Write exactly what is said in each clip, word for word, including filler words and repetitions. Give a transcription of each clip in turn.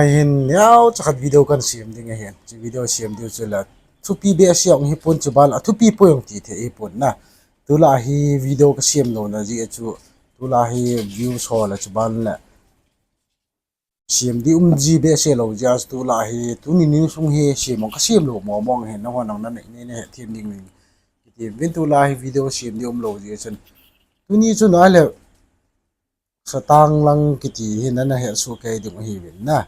Ahin, neocha khat video kan sem ding ahin. Chu video sem diu chu la thupi behseh jong hipon, chuban a thupi poi jong ti thei hipon na. Tulai hi video ka sem louna jeh chu, tulai hi views ho le chuban le sem di um ji behseh lou jeh a chu tulai hi tuni ni sung hi sem jong ka sem lou mong mong ahin, nangho jong nanei nei na hethem ding uvin kiti uvin, tulai hi video sem di um lou jeh chun. Tuni chu nale Satang lang kiti hi nana hetsoh kei ding ahiuvin na.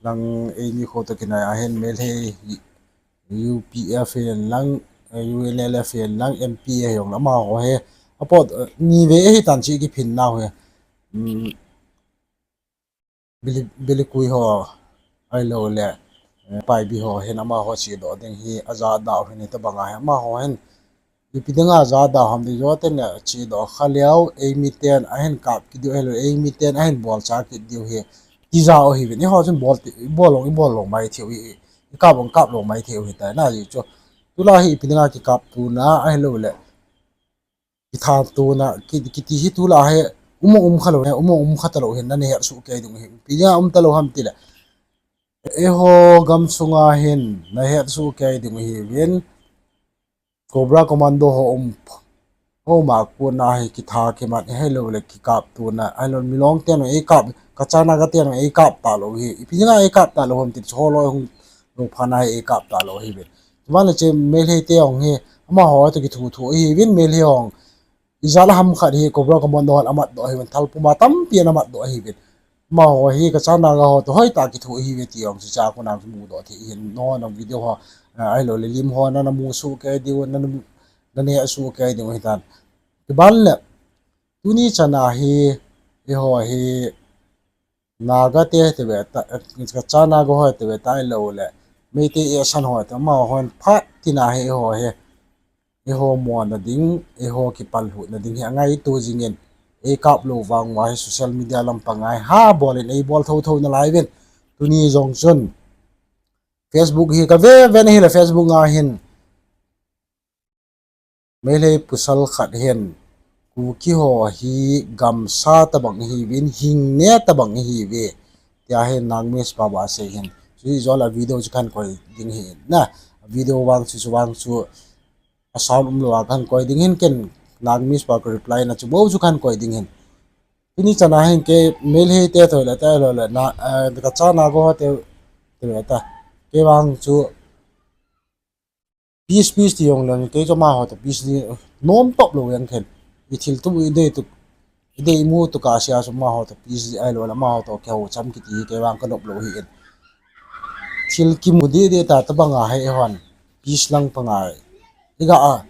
Lang eini kho toh kinai ahin Meitei U P F hi lang, eh, U N L F hi lang, M P hi jong la amaho hi. Apot, eh, ni ve ahi tan chu kiphin nau hi. Um, Bili, Bilikui ho, ahilou le, eh, Paibi ho hin amaho chedoh ding hi ajada u hin, hitobang a hi amaho hin ipi dinga jada u ham ti joten le chedoh kha leu, eimi ten ahin kap kit diu ahilou, eimi ten ahin bolcha kit diu hi tija u ahiuvin. Eiho chun bol ti, bol lou, ibol lou mai thei u hi, ikap lou, kap lou mai thei u hitai na ji chu. Tulai hi ipi dinga kikap tuna ahilou le kitha tuna, ki, kiti hi tulai hi um um kha lou, um um kha talou hin nana hetsoh kei ding u hi. Ipi dinga um talou ham ti le, eiho gamsunga hin na hetsoh kei ding u ahiuvin. Cobra Commando ho um, ho ma kona hi kitha kimat ahilou le kikap tuna, ahilou milong ten eikap, Kacha Naga ten eikap talou hi. Ipi dinga eikap talou ham ti chu holoi hung lou phat na hi eikap talou ahiuvin. Chuban le che Meitei te jong hi amaho toh kithu thu ahiuvin, Meitei jong ijat ham khat hi Cobra Commando hon amat doh ahiuvin, thal puma tampi ana mat doh ahiuvin. Amaho hi Kacha Naga ho toh hoitah kithu ahiuve ti jong chu cha kona chu mudoh thei ahin, nangho jong video ho, ah, ahilou le lim ho nana musoh kei diu, nana, nana hetsoh kei diu hitan. Chuban le tuni chana hi, eiho hi Naga te te ve ta, Kacha Naga ho te ve ta ahilou le Meitei Asan ho te, amaho hin phat tina hi eiho hi, eiho mona ding, eiho kipallhuhna ding hi angaito jingin, eikap lou vang uva hi social media lampang a hi ha bol in eibol thotho nalai uvin. Tuni jong chun Facebook hi ka ve ve na hi le, Facebook a hin Meitei pasal khat hin Kuki ho hi gamsa tabang ahiuvin, hingne tabang ahiuve tia hin Nagamese pa va asei hin. Chuti joh le video chu kan koi ding ahin na. Video vang chu, chu vang chu a sound umlou a kan koi ding ahin, ken Nagamese pa ka reply na chu bou chu kan koi ding ahin. Tuni chana hin kei Meitei te toh le te lo le na, eh, Kacha Naga ho te, te le ta. Kei vang chu peace, peace ti jong le kei chu amaho toh peace di nom top lou jeng khen. Ithil tu idei tu, idei imu tu ka sia chu amaho toh peace di ahilou le amaho toh kihou cham kiti hi kei vang ka nop lou ahin. Thil kimu di di ta tabang a hi hon peace lang pang a iga a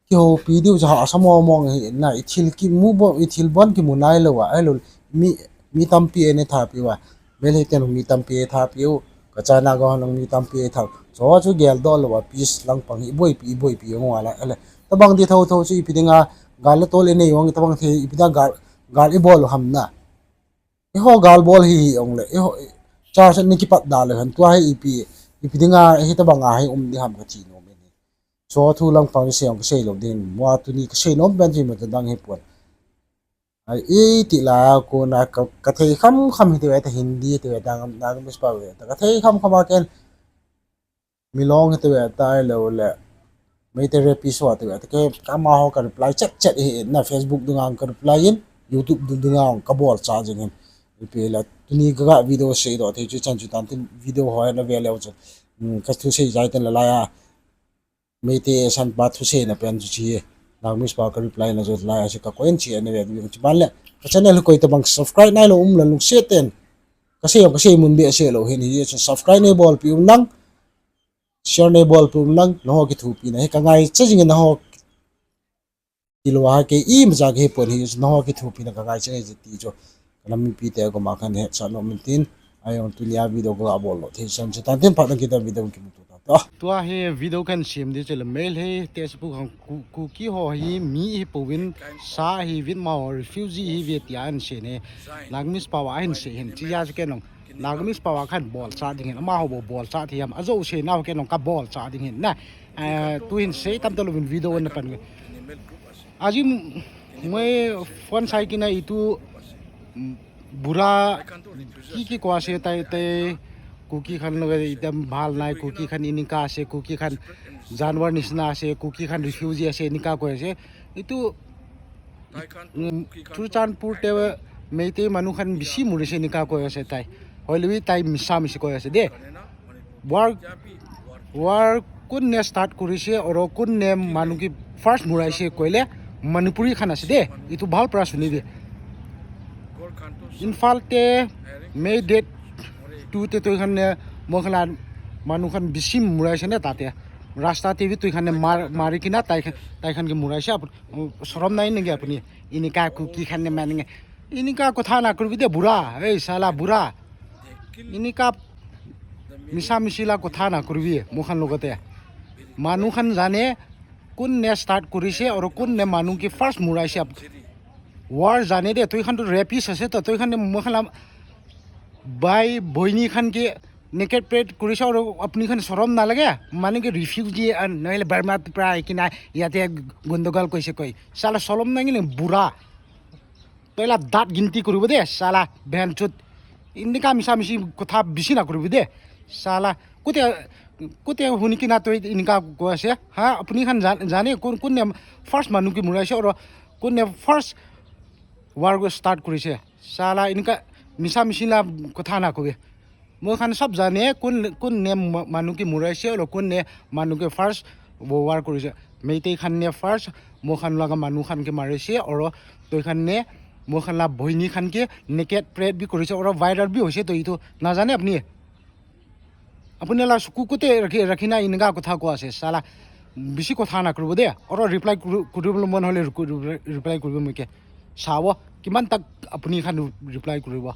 kihoupi diu chu hahsa mong mong ahin na, ithil kimu bon, ithil bon kimu nailou a, ahilou mi, mi tampi eina thapiu a, Meitei ten mi tampi eithapiu, Kacha Naga hon mi tampi eitha. Chu chu geldoh lou a, peace lang pang hi iboipi, iboipi jong uva la, ale. Tabang di thotho chu ipi dinga gal le tol inei jong, tabang thei ipi dinga gal, gal ibol u ham na. Eiho gal bol hi jong le, eiho, cha chu ni kipat da le han, tua hi ipi, ipi dinga hitabang a hi um di ham kati nom in. Chu thu lang pang sei jong kasei lou ding, mua tuni kasei nom pen chu ima dang hi pon. Ai, iti la kona ka, ka thei kham kham hi te ta Hindi te ta Nagamese pa ve ta ka thei kham kham a ken milong hi te ta ahilou le Meitei rapist ho te ta ke ka amaho ka reply chet chet hi na Facebook dunga ka reply in YouTube du-, dunga ka bolcha jing hin. Ipi le tuni ka ga video seidoh thei chu chan chu tan tin video ho na ve leu chu. Hmm, ka thusei jai ten la lai a. Meitei Asan pa thuseina pen chu chi, Nagamese pa ka reply na jot lai a chu ka koin chi ana ve ding chu ban le. Ka channel hi koi tabang subscribe nailou um le lungset ten. Kasei jong kasei mun behseh lou hin hi chu subscribe neibolpi un lang, share neibolpi un lang, nangho kithopina hi ka ngaicha jing in nangho tilou a kei imacha kahi pon hi chu nangho kithopina ka ngaicha ngai jing ti chu. Ka nam mipi te koma kan hetsah nom in tin. Ajong tunia video ka bol lou thei chan chu tan tin phat dang kit a video kimuto ta. Tua hi video kan sem di chu le Meitei te support khang Ku-, Kuki ho hi mi hi pouvin sa hiuvin amaho refugee hiuve tia ahin sei ne. Nagamese pa va ahin sei hin chia chu ken jong Nagamese pa va kan bolcha ding hin amaho bou bolcha thei ham ajo sei nau ken jong ka bolcha ding hin na. Eh, tu hin sei tam talou vin video na pan. Aji moi phone sai kina itu, mm, bura ki ki kwa se tai tai Kuki khan loge itam bhal nai, Kuki khan inika ase, Kuki khan janwar nisina ase, Kuki khan refugee ase, inika koi ase. Itu Churachandpur te Meitei manu khan bisi murise inika koi ase tai. Hoilebi tai misa misi koi ase de. War, war kun ne start kurise oro kun ne manu ki first muraise koile Manipuri khan ase de. Itu bhal pra sunibi. Imphal te May date two te toi khan ne moikhan la manu khan bisi muraise ne tate. Rasta te bi toi khan ne mar, mari kina tai khan, tai khan ki muraise ap, sorom nai nge apuni. Inika Kuki khan ne mani nge. Inika kotha na kuribi de bura. Ei sala bura. Inika misa misi la kotha na kuribi moikhan logote. Manu khan jane kun ne start kurise oro kun ne manu ki first muraise ap. War jane de toi khan to rapist ase to toi khan ne moikhan la bhai boini khan ki naked parade kurise oro apuni khan sorom na lage manu ki refugee an noile Burma pra kina yate gondogol koise koi. Sala sorom na nge bura. Toila dat ginti kuribo de, sala, behan chut. Inika misa misi kotha bisi na kuribo de, sala. Kute, kute huni kina toi inika koi ase. Ha, apuni khan jan, jane kun, kun ne first manu ki muraise oro kun ne first war ko start kurise. Sala, inika misa misi la kotha na kobe. Moikhan sob jane kun, kun ne ma, manu ki muraise oro kun ne manu ki first wo war kurise. Meitei khan ne first moikhan laga manu khan ki marise oro toi khan ne moikhan la boini khan ki naked parade bi kurise oro viral bi hoise to itu na jane apuni. Apuni la suku kute rakhi, rakhina inika kotha koi ase sala bisi kotha na kuribo de oro reply kuri, kuribo mon hole reply kuribo moike. Sabo kiman tak apuni khan reply kuribo.